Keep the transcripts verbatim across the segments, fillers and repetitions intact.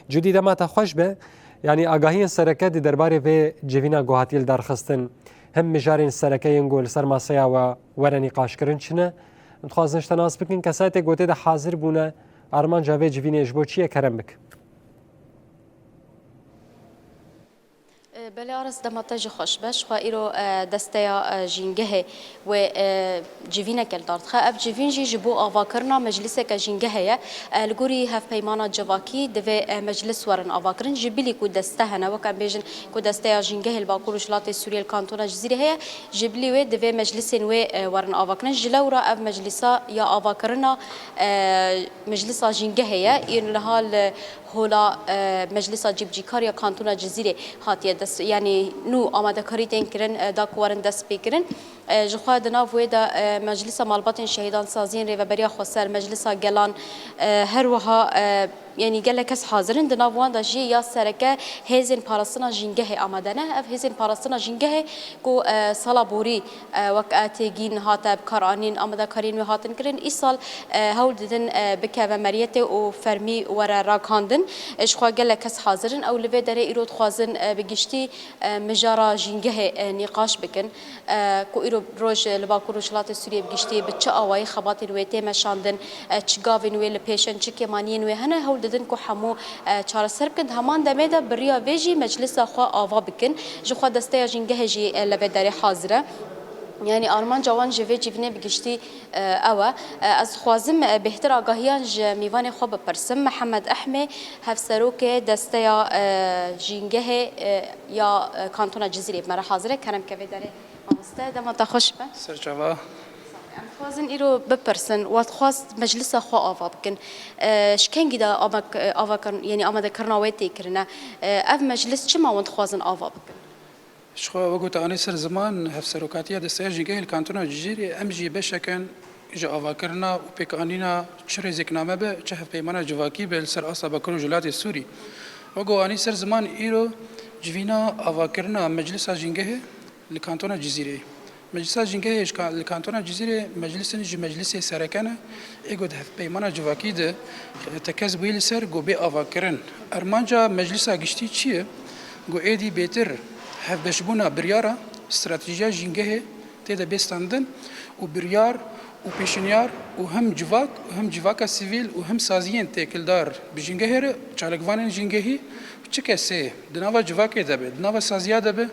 Cudî, dema te xweş be. Yanî agahiyên sereke di derbarê vê civîna ku hatiye lidarxistin, him mijarên sereke yên ku li ser maseya we were nîqaşkirin çi ne? Em dixwazin ji te nas bikin, kesayetê ku tê de hazir bûne, armanca vê civînê ji bo çi ye, kerem bik. E, belê Aras, dema te jî xweş be. Ji xwe îro, e, desteya, e, jîngehê wê, e, civîneke li dar dixe. Ev civîn jî ji bo avakirina meclîseke jîngehê ye. E, li gorî hevpeymana civakî divê, e, meclis werin avakirin. Ji bilî ku deste hene, wek em bêjin ku desteya jîngehê li Bakur Rojhilatê Sûriyê li Kantona Cizîrê heye, ji bilî wê divê meclisên wê, e, werin avakirin. Ji lewra ev meclîsa ya avakirina, e, meclîsa jîngehê ye. Yên niha li Hola, e, Meclisa Cîbicîkar ya Kantona Cizîrê hatiye dest, yanî nû amadekarî tên kirin, e, da ku werin dest pê kirin. E, ji xwe di nav wê de, e, Meclisa Malbatên Şehîdan, Saziyên Rêveberiya Xweser, Meclisa Gelan, e, her wiha, e, yanî gelek kes hazir in. Di nav wan de jî ya sereke hêzên parastina jîngehê amade ne. Ev hêzên parastina jîngehê ku, e, sala borî, e, wek, e, têgîn hate bikaranîn, amadekariyên wê hatin kirin, îsal, e, hewl didin, e, bikeve meriyetê û fermî were ragihandin. E, ji xwe gelek kes hazir in. Ew li vê derê îro dixwazin, e, bi giştî, e, mijara jîngehê, e, nîqaş bikin. E, ku îro roj li Bakur Rojhilatê Sûriyê bi giştî bi çi awayî xebatên wê tê meşandin, e, çi gavên wê li pêş in, çi kêmaniyên wê hene, hewl didin ku hemû, e, çareser bikin. Di heman demê de bi riya vê jî meclisa xwe ava bikin. Ji xwe desteya jîngehê jî, e, li vê derê hazir e. Yanî armanca wan ji vê civînê bi giştî, e, ew e. E, ez dixwazim, e, bêhtir agahiyan ji mîvanê xwe bipirsim. Mihemed Ehmê, hevserokê desteya, e, jîngehê, e, ya, e, Kantona Cizîrê bi me re hazir e. Kerem ke vê derê mamoste, dema te xweş be. Serçava. Em dixwazin îro bipirsin, we dixwast meclisa xwe ava bikin. E, ji kengî de amek-, e, avakirin, yanî amadekirina wê tê kirine? E, ev meclis çima wan dixwazin ava bikin? Ji xwe wek ku te anî ser ziman, hevserokatiya desteya jîngehê li Kantona Cizîrê, em jî beşek in ji avakirina û pêkanîna çi rêzêkname be, çi hevpeymana civakî be li ser asta Bakur û Rojhilatê Sûrî. Wek ku anî ser ziman, îro civîna avakirina meclisa jîngehê li Kantona Cizîrê. Meclisa jîngehê ji ka-, li Kantona Cizîrê meclis in, ji meclisê sereke ne, ê ku di hevpeymana civakî de, e, tekez bûyî li ser ku bê avakirin. Armanca meclisa giştî çi ye? Ku êdî bêtir hevbeşbûna biryara, stratejiya jîngehê tê de bê standin û biryar û pêşinyar û him civak û him civaka sivîl û him saziyên têkildar bi jîngehê re, çalakvanên jîngehî, çi kesê di nava civakê de be, di nava saziya de be,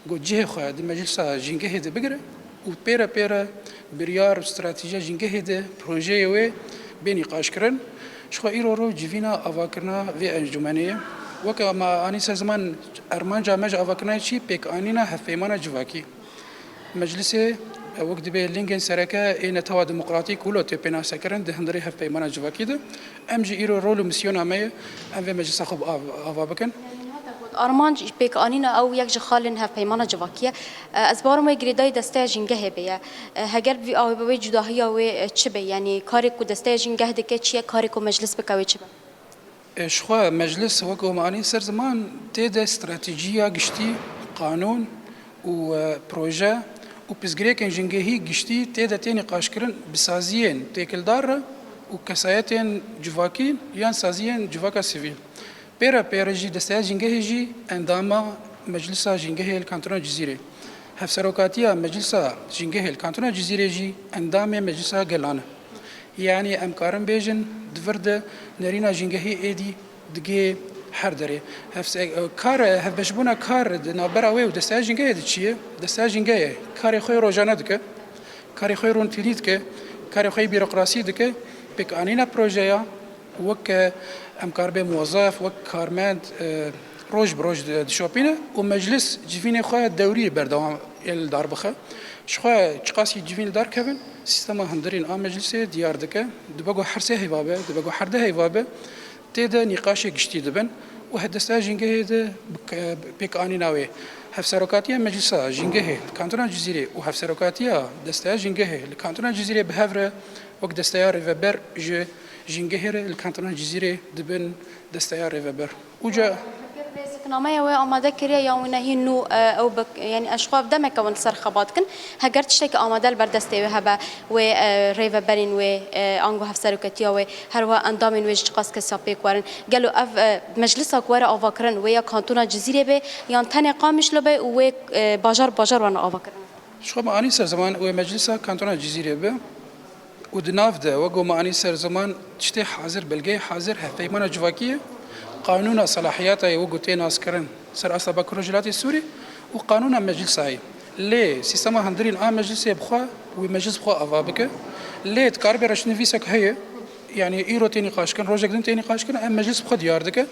ku cihê xwe di meclisa jîngehê de bigire û pê re pê re biryar û stratejiya jîngehê de projeyê wê bê nîqaşkirin. Ji xwe îro roj civîna avakirina vê encûmenê ye. Weke me anî ser ziman, armanca me ji avakirinayê çi? Pêkanîna hevpeymana civakî. Meclisê, e, wek dibê lingên sereke ê netewa demokratîk wilo tê pênasekirin di hundirê hevpeymana civakî de. Em jî îro rol û misyona me ye, em vê meclisa xwe bi av-, ava bikin. Armanc pêkanîna ew yek ji xalên hevpeymana civakî ye. E, ez bawerim wê girêdayî desteya jîngehê bê ye. E, heger bi vî awê be, wê cudahiya wê, e, çi be? Yanî karê ku desteya jîngeh dike çi ye, karê ku meclis bike wê çi be? E, ji xwe meclis wek ku me anî ser ziman, tê de stratejiya giştî, qanûn û, e, proje û pirsgirêkên jîngehî giştî tê de tê nîqaşkirin bi saziyên têkildar re û kesayetên civakî yan saziyên civaka sivîl. Pê re pê re jî desteya jîngehê jî endama meclisa jîngehê li Kantona Cizîrê. Hevserokatiya meclisa jîngehê li Kantona Cizîrê jî endamê meclisa gelan e. Yanî em karin bêjin, di vir de nerîna jîngehî êdî digê her derê. Hevse-, kar, hevbeşbûna kar di navbera wê û desteya jîngehê de çi ye? Desteya jîngehê karê xwe yê rojane dike, karê xwe yê rûntîlî dike, karê xwe yê bîrokrasî dike, pêkanîna projeya wek em karibê muwezef, wek karmend, e, roj bi roj di-, dişopîne û meclis civînê xwe dewrî berdewam ê li dar bixe. Ji xwe çiqasî civîn li dar kevin, sîstema hundirîn a meclisê diyar dike. Dibe ku her sê heyva be, dibe ku her du heyva be, tê de nîqaşê giştî dibin û he desteya jîngehê de bi ke-, pêkanîna wê. Hevserokatiya Meclisa Jîngehê li Kantona Cizîrê û hevserokatiya desteya jîngehê li Kantona Cizîrê bi hev re wek desteya rêveber ji jîngehê re li Kantona Cizîrê dibin desteya rêveber. Uca Nameya wê amade kiriye ya wî nehî nû, e, ew bi, yanî ez ji xwe demeke win li ser xebat dikin. Heger tiştekî amade li ber destê wê hebe, wê, e, rêveberên wê, e, ango hevseroketiya wê, her wiha endamên wê ji çiqas kesiya pêk werin. Gelo ev, e, meclisa ku were avakirin, wê ya kantona Cizîrê be, yan tenê Qamişlo be û wê, e, bajar bajar werne avakirin? Ji xwe me anî ser ziman wê meclisa kantona Cizîrê be û di nav de wek ku me anî ser ziman tiştê hazir, belgeyê hazir, hevpeymana civakî ye, qanûna selahiyata ye wek ku tê naskirin ser asta Bakur Rojhilatê Sûrî û qanûna meclisa ye. Lê sîstema hundirîn a meclisê bi xwe, wê meclis bi xwe ava bike. Lê dikaribe reşnivîsek heye, yanî îro tê nîqaşkirin, rojek din tê nîqaşkirin, em meclis bi xwe diyar dike.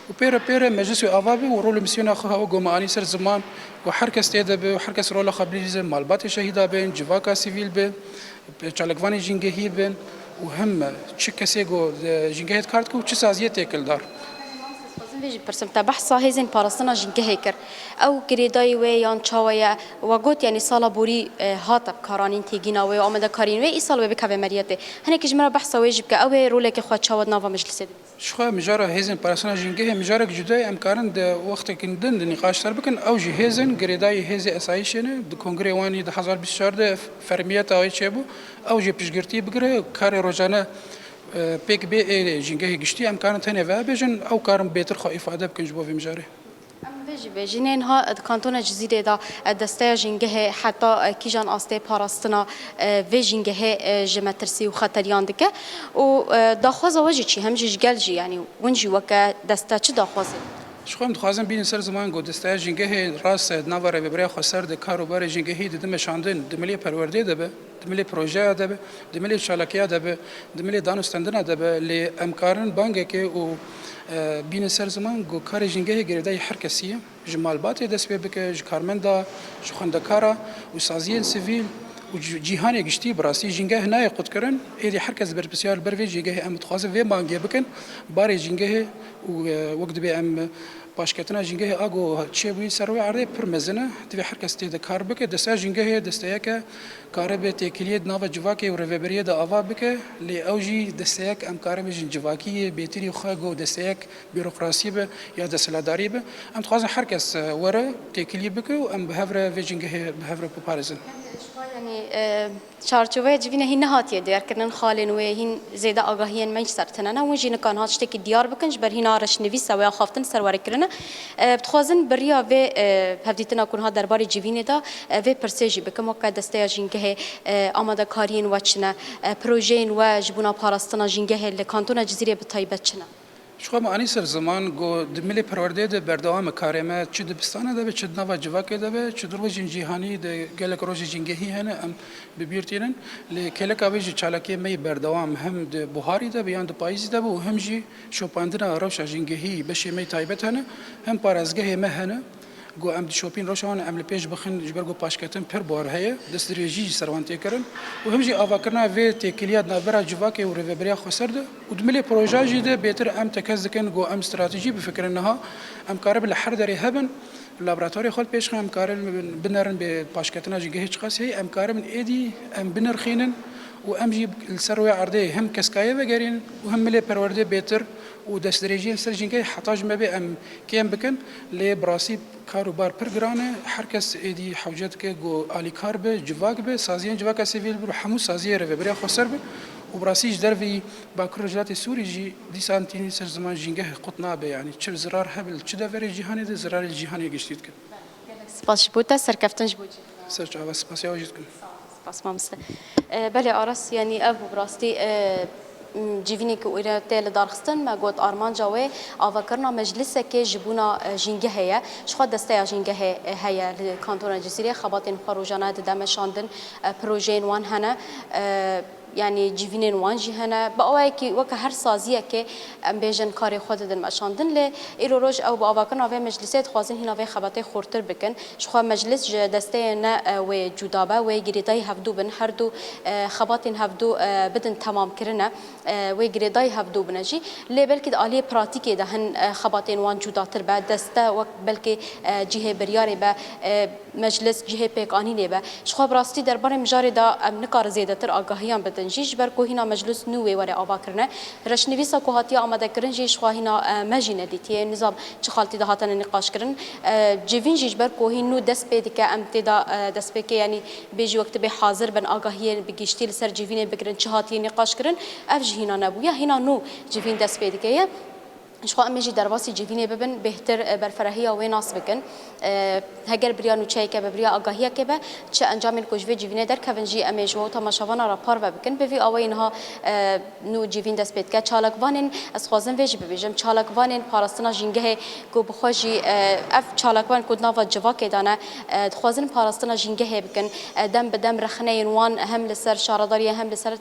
Û pêre pêre meclis wê ava be û rol û misyona xwe wek ku me anî ser ziman û her kes tê de be û her kes rola xwe bilîze, malbatê şehîda bin, civaka sivîl be, çalakvanê jîngehî bin û him çi kesê ku, e, jîngehê dikar dike û çi saziyê têkildar. Dixwazim vê jî bipirsim, te behsa hêzên parastina jîngehê kir. Ew girêdayî wê yan çawa ye? We got, yanî sala borî, e, hate bikaranîn têgîna wê û amadekariyên wê, îsal wê bikeve meriyetê. Hinekî ji me re behsa wê jî bike, ew ê rolekê xwe çawa di nava meclisê de bîne? Ji xwe mijara hêzên parastina jîngehê mijarek cuda ye, em karin di wextekî din di nîqaş ser bikin. Ew jî hêzin girêdayî hêzê esayîşê ne. Di Kongrê Wanî du hezar bîst û çar de fermiyeta wê çêbû. Ew jî piştgirtî bigire, karê rojane, e, pêk bê ê jîngehê giştî. Em karin tenê ve bêjin, ew karin bêtir xwe îfade bikin ji bo vê mijarê. Em vê jî bêjî, nê niha di kantona Cizîrê de, e, desteya jîngehê heta, e, kîjan astê parastina, e, vê jîngehê, e, ji metirsî û xeteriyan dike û, e, daxwaza we jî çi? Hem jî ji gel jî, yanî win jî weke deste çi daxwazê? Ji xwe em dixwazin bînin ser ziman ku desteya jîngehê rast e, di nava rêveberiya xweser de kar û barê jîngehî dide meşandin, di milê perwerdê de be, di milê projeya de be, di milê çalakiya de be, di milê dan û stendina de be, lê em karin bangekê û, e, bînin ser ziman ku karê jîngehê girêdayî her kesî ye. Ji malbatê dest pê bike, ji karmenda, ji xwendekara û saziyên sivîl û cî-, cîhanê giştî bi rastî jîngeh nayê qutkirin. Êdî her kes berpirsiyar li ber vê jîngehê em dixwazin vê mangê bikin. Barê jîngehê û, e, wek dibê em paşketina jîngehê a ku çêbûyî ser wê erdê pir mezin e. Divê her kes tê de kar bike. Desteya jîngehê desteyeke karibe têkiliyê di nava civakê û rêveberiyê de ava bike. Lê ew jî desteyek em karin bêjin civakî ye, bêtirî xwe ku desteyek bîrokrasî be ya desthilatdarî be. Em dixwazin her kes, e, were têkilî bike û em bi hev re vê jîngehê bi hev re biparêzin. Ji xwe, yanî, e, çarçoveya civînê hîn nehatiye diyarkirin, xalên wê hîn zêde agahiyên me ji ser tune ne. Hûn jî nika niha tiştekî diyar bikin, ji ber hîna reşnivîsa wê axaftin ser were kirine. E, dixwazin bi riya vê, e, hevdîtina ku niha derbarê civînê de, e, vê pirsê jî bikim, weke desteya jîngehê, e, amadekariyên we çi ne? E, projeyên we ji bona parastina jîngehê li kantona Cizîrê bi taybet çi ne? Ji xwe me anî ser ziman ku di milê perwerdeyê de berdewam e karê me, çi di bistana de be, çi di nava civakê de be, çi di rojên cîhanî de gelek rojê jîngehî hene, em bi bîr tînin. Lê kêleka vê jî çalakiyê me yê berdewam hem di buharî de be yan di payîzî de be û hem jî şopandina rewşa jîngehî beşê me yê taybet hene, hem parêzgehê me hene. Ku em dişopîn rewşa wan em li pêş bixin, ji ber ku paşketin pir bar heye, destdirêjî jî ser wan tê kirin û him jî avakirina vê têkiliya di navbera civakê û rêveberiya xweser de û di milê proja jî de bêtir em tekez dikin ku em stratejî bifikirin niha, em karibin li her derê hebin, laboratuwarê xwe li pêş xin, em karin binerin bê paşketina jîngehê çiqas heye, em karibin êdî em binirxînin û em jî li ser rûyê erdê him keskayê vegerînin û him milê perwerdê bêtir û destdirêjiyên ser jîngehê heta ji me bê em kêm bikin, lê bi rastî kar û bar pir giran e. Her kes êdî hewce dike ku alîkar be, civak be, saziyên civaka sivîl bin û hemû saziyê rêveberiya xweser bin û bi rastî ji derveyî Bakur Rojhilatê Sûrî jî dîsan tînî ser ziman jîngeh qut nabe, yanî çi zirar hebe li çi deverê cîhanê de zirarê li cîhanê giştî dike. Gelek spas ji bo te, serkeftin ji bo cî. Ser çava, spasiya we jî dikim. Spas mamoste. E, belê Aras, yanî ev bû bi rastî, e, m, civînê ku îro tê li darxistin, me got armanca wê avakirina meclisekê ji bona, e, jîngehê ye. Ji xwe desteya jîngehê, e, heye li kantona Cizîrê, xebatên xwe rojane dide meşandin, e, projeyên wan hene. E, Yanî civînên wan jî hene. Bi awayekî weke her saziyekê, em bêjin, karê xwe didin meşandin. Lê îro roj ew bi avakirina vê meclisê dixwazin hîna vê xebatê xurtir bikin. Ji xwe meclis ji desteyê ne, e, wê cuda be, wê girêdayî hevdû bin, her du, e, xebatên hevdû, e, bidin temamkirine, e, wê girêdayî hevdû bine jî. Lê belkî di aliyê pratîkê de hin, e, xebatên wan cudatir be, deste wek belkî, e, cihê biryarê be, e, Meclis cihê pêkanînê be. Ji xwe bi rastî derbarê mijarê de em nikarin zêdetir agahiyan bidin jî, ji ber ku hîna meclis nû wê were ava kirine. Reşnivîsa ku hatiye amadekirin jî ji xwe hîna, e, me jî nedîtiye. Nizam çi xaltî de hatine nîqaşkirin. E, civîn jî ji ber ku hîn nû dest pê dike, em tê de, e, destpêkê, yanî bêjî wek tibê hazir bin, agahiyên bi giştî li ser civînê bigirin, çi hatiye nîqaşkirin, ev jî hîna nebûye. Hîna nû civîn dest pê dike ye. Ji xwe em ê jî derbasî civînê bibin, bêhtir, e, berferehiya wê nas bikin. E, heger bi riya nûçeyeke be, bi riya agahiyekê be, çi encamên ku ji vê civînê derkevin jî em ê ji we û temaşevana re parve bikin. Bi vî awayî niha, e, nû civîn dest pê dike. Çalakvanên, ez dixwazim vê jî bibêjim, çalakvanên parastina jîngehê ku bi xwe jî, e, ev çalakvan ku di nava civakê de ne, e, dixwazin parastina jîngehê bikin. E, dem bi dem rexneyên wan hem li ser şaredariyê hem li ser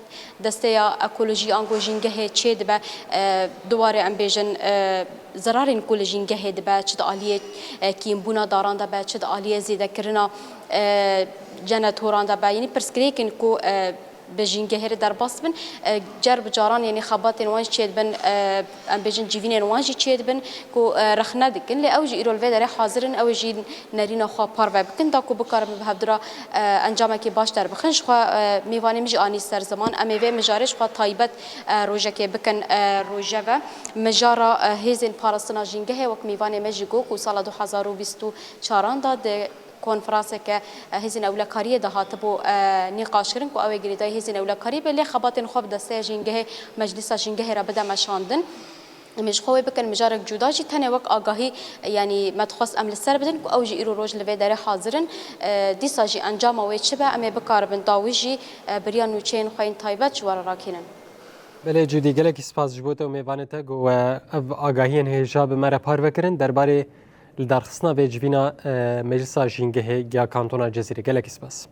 desteya ekolojî ango jîngehê çê dibe, e, di warê em bêjin, e, zerarên ku li jîngehê dibe, çi di aliyê, e, kîmbûna daran de be, çi di aliyê zêdekirina, e, cenetoran de be. Yanî pirsgirêkên ku, e, bi jîngehê re derbas dibin, e, car bi caran, yanî xebatên wan jî çê dibin, e, em bêjin civînên wan jî çê dibin ku, e, rexne dikin. Lê ew jî îro li vê derê hazir in, ew jî nerîna xwe parve bikin, da ku bikaribin bi hevdira, e, encamekî baş derbixin. Ji xwe, e, mêvanê min jî anî ser ziman. Em ê vê mijarê ji xwe taybet, e, rojekê bikin, e, rojeve. Mijara, e, hêzên parastina jîngehê wek mêvanê me jî got ku sala du hezar û bîst û çaran de di konferanseke, e, hêzên ewlekariyê de hatibû, e, nîqaşkirin ku ew ê girêdayî hêzên ewlekariyê be, lê xebatên xwe bi desteya jîngehê, meclîsa jîngehê re bide meşandin. Em ê ji xwe wê bikin mijarek cuda jî, tenê wek agahî, yanî me dixwest em li ser bidin ku ew jî îro roj li vê derê hazir in. E, dîsa jî encama wê çi be, em ê bikaribin dawî jî, e, bi riya nûçeyên xwe yên taybet ji we re rakînin. Belê Cûdî, gelekî spas ji bo te û mêvanê te ku we ev agahiyên hêja bi me re parve kirin derbarê lidarxistina vê civîna, e, Meclisa Jîngehê ya Kantona Cizîrê. Gelekî spas.